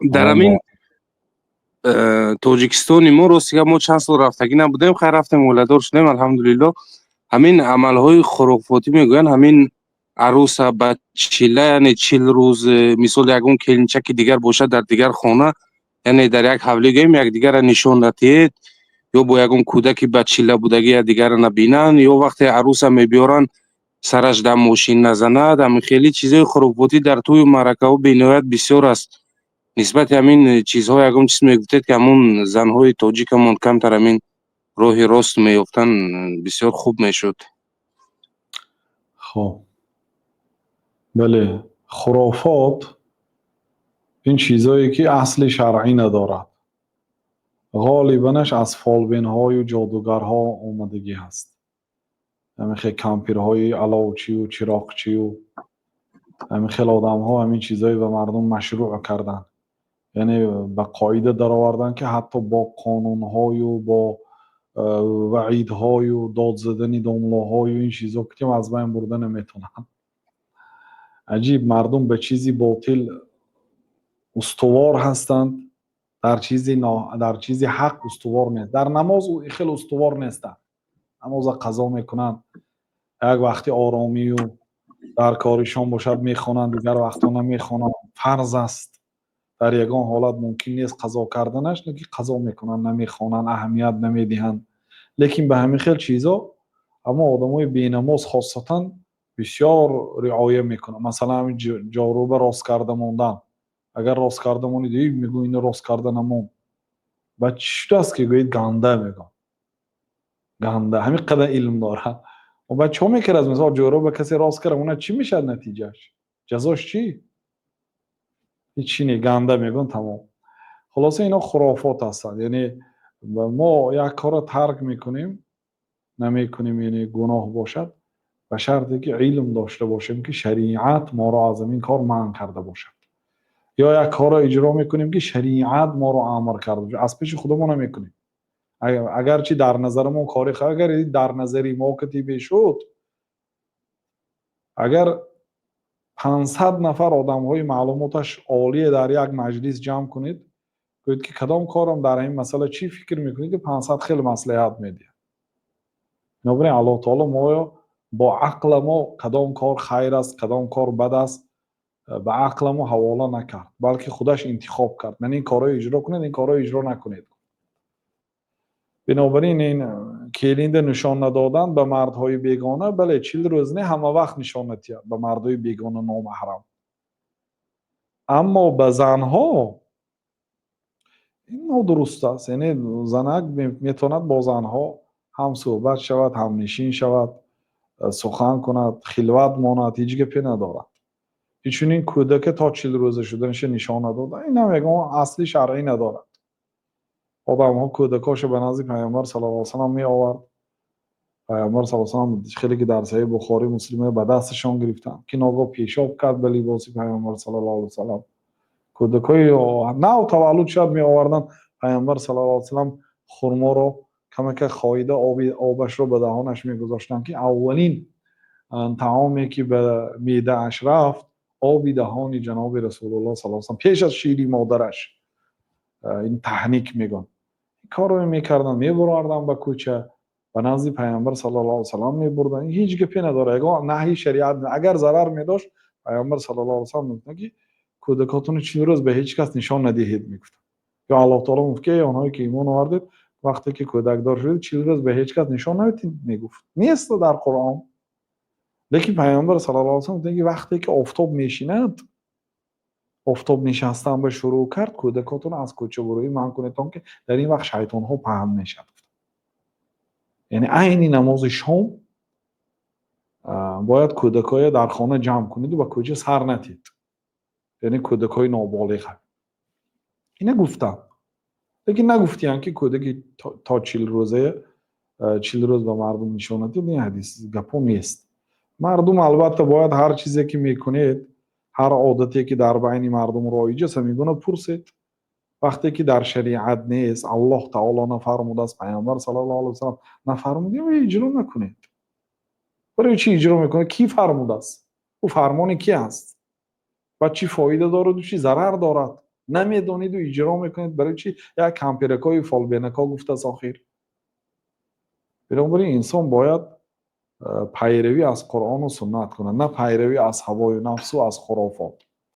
Дар ҳамин Тоҷикистони мо, рости гап, мо чанд сол рафтагӣ набудем. Хайр, рафтем, оиладор шудем, алҳамдулилло. Ҳамин амалҳои хурофотӣ мегӯянд, ҳамин аруса ба чила, яъне 40 рӯз, мисол, ягон келинчаки дигар бошад дар дигар хона, яъне дар як ҳавлӣ гӯем, якдигарро нишон надиҳед ё бо ягон кӯдаки ба чила будагӣ якдигарро набинанд, ё вақте аруса мебиёранд, сараш дар мошин назанад. Ҳамин хеле чизҳои хурофотӣ дар тӯю маъракаҳо бениҳоят бисёр аст. Нисбати ҳамин чизҳо ягон чиз мегуфтед, ки ҳамун занҳои тоҷикамон камтар ҳамин роҳи рост меёфтанд, бисёр хуб мешуд. Хоб, бале, хурофот ин чизое, ки асли шаръӣ надорад, ғолибанаш аз фолбинҳою ҷодугарҳо омадагӣ ҳаст. Ҳамин хел кампирҳои аловчию чироқчию ҳамин хел одамҳо ҳамин чизое ба мардум машрӯъ карданд, яъне ба қоида дароварданд, ки ҳатто бо қонунҳою бо ваъидҳою дод задани домлоҳою ин чизҳо китем аз байн бурда наметавонанд. Аҷиб, мардум ба чизи ботил устувор ҳастанд, дар чизи ҳақ устувор нест. Дар намоз хеле устувор нестанд, намоза қазо мекунанд, як вақти оромию дар коришон бошад мехонанд, дигар вақтҳо намехонанд. Фарз аст, дар ягон ҳолат мумкин нест қазо карданаш, лекин қазо мекунанд, намехонанд, аҳамият намедиҳанд. Лекин ба ҳамин хел чизо аммо одамои бенамоз хосатан бисёр риоя мекунанд. Масалан, ҳамин ҷоруба рост карда мондан. Агар рост карда монед, мегӯ, ино рост карда намонд. Баъд чӣ шудааст, ки гӯед, ганда мегӯям, ганда ҳамин қадар илм дорад. Баъд чӣ мекард? Мисол, ҷоруба касе рост кард, она чӣ мешавад натиҷааш, ҷазош чӣ? Ҳичи не, ганда мегӯн, тамом. Хулоса, ино хурофот ҳастанд. Яъне мо як корро тарк мекунем, намекунем, яъне гуноҳ бошад, ба шарте ки илм дошта бошем, ки шариат моро аз ҳамин кор манъ карда бошад, ё як корро иҷро мекунем, ки шариат моро амр карда бошад. Аз пеши худамон намекунем, агарчи дар назарамон кори, агар дар назари мо кати мешуд, агар 500 нафар одамҳои маълумоташ олие дар як маҷлис ҷамъ кунед, гӯед, ки кадом корам дар ин масъала чӣ фикр мекунед, ки 500 хел маслиҳат медиҳад. Бинобар ин Аллоҳ таоло моё бо ақла мо кадом кор хайр аст, кадом кор бад аст, ба ақла мо ҳавола накард, балки худаш интихоб кард: ман ин корро иҷро кунед, ин корро иҷро накунед. Бинобар ин ин келинда нишон надодан ба мардҳои бегона, бале, 40 рӯз не, ҳама вақт нишон натиҳад ба мардҳои бегона, номаҳрам. Аммо ба занҳо ин нодуруст аст. Яъне занак метавонад бо занҳо ҳам суҳбат шавад, ҳамнишин шавад, сухан кунад, хилват монад, ҳеҷ гапе надорад. Инчунин кӯдака то 40 рӯза шуданаша нишон надода, инам ягон асли шаръӣ надорад. Одамҳо кӯдакҳоша ба назди Пайғамбар саллаллоҳу алайҳи васаллам меовард. Пайғамбар саллаллоҳу алайҳи васаллам, хеле ки дар Саҳеҳи Бухорӣ, Муслим, ба дасташон гирифтанд, ки ногоҳ пешоб кард ба либоси Пайғамбар саллаллоҳу алайҳи васаллам. Кӯдакҳои нав таваллуд шуд меоварданд, Пайғамбар саллаллоҳу алайҳи васаллам хурморо камака хоида, обашро ба даҳонаш мегузоштанд, ки аввалин таоме, ки ба меъдааш рафт, оби даҳони ҷаноби Расулуллоҳ саллаллоҳу алайҳи васаллам, пеш аз шири модараш. Ин таҳник мегӯянд. Корро мекарданд, мебурданд ба кӯча, ба назди Пайғамбар саллаллоҳу алайҳи васаллам мебурданд. Ҳеҷ гапе надорад, ягон наҳйи шариат. Агар зарар медошт, Пайғамбар саллаллоҳу алайҳи васаллам мегуфтанд, ки кӯдакотонро 40 рӯз ба ҳеҷ кас нишон надиҳед, мегуфтанд. Ё Аллоҳ таоло мегуфт, ки эй онҳое ки имон овардед, вақте ки кӯдакдор шудед, 40 рӯз ба ҳеҷ кас нишон надиҳед, мегуфт. Нест дар Қуръон. Лекин Пайғамбар саллаллоҳу алайҳи васаллам гуфтанд, ки вақте ки офтоб мешинад, офтоб нишастан ба шурӯъ кард, кӯдакотонро аз кӯчабурӯӣ манъ кунед, то ки дар ин вақт шайтонҳо паҳн мешавад. Яъне айни намози шом бояд кӯдакҳоя дар хона ҷамъ кунеду ба кӯча сар натиҳед, яъне кӯдакҳои ноболиға. Ина гуфтанд, лекин нагуфтиянд, ки кӯдаки то 40 рӯзая 40 рӯз ба мардум нишон надиҳед. Ин ҳадис гапҳо нест. Мардум албатта бояд ҳар чизе ки мекунед, ҳар одате ки дар байни мардум роиҷ аст, ҳамин гуна пурсед. Вақте ки дар шариат нест, Аллоҳ таоло нафармудааст, Пайғамбар саллаллоҳу алайҳи васаллам нафармуд, иҷро накунед. Барои чӣ иҷро мекунед? Кӣ фармудааст? Ӯ фармони кӣ аст ва чӣ фоида дораду чӣ зарар дорад? Намедониду иҷро мекунед. Барои чӣ? Як кампиракҳои фолбинакҳо гуфтааст охир. Бинобар ин инсон бояд пайравӣ аз Қуръону суннат кунад, на пайравӣ аз ҳавою нафсу аз хурофот.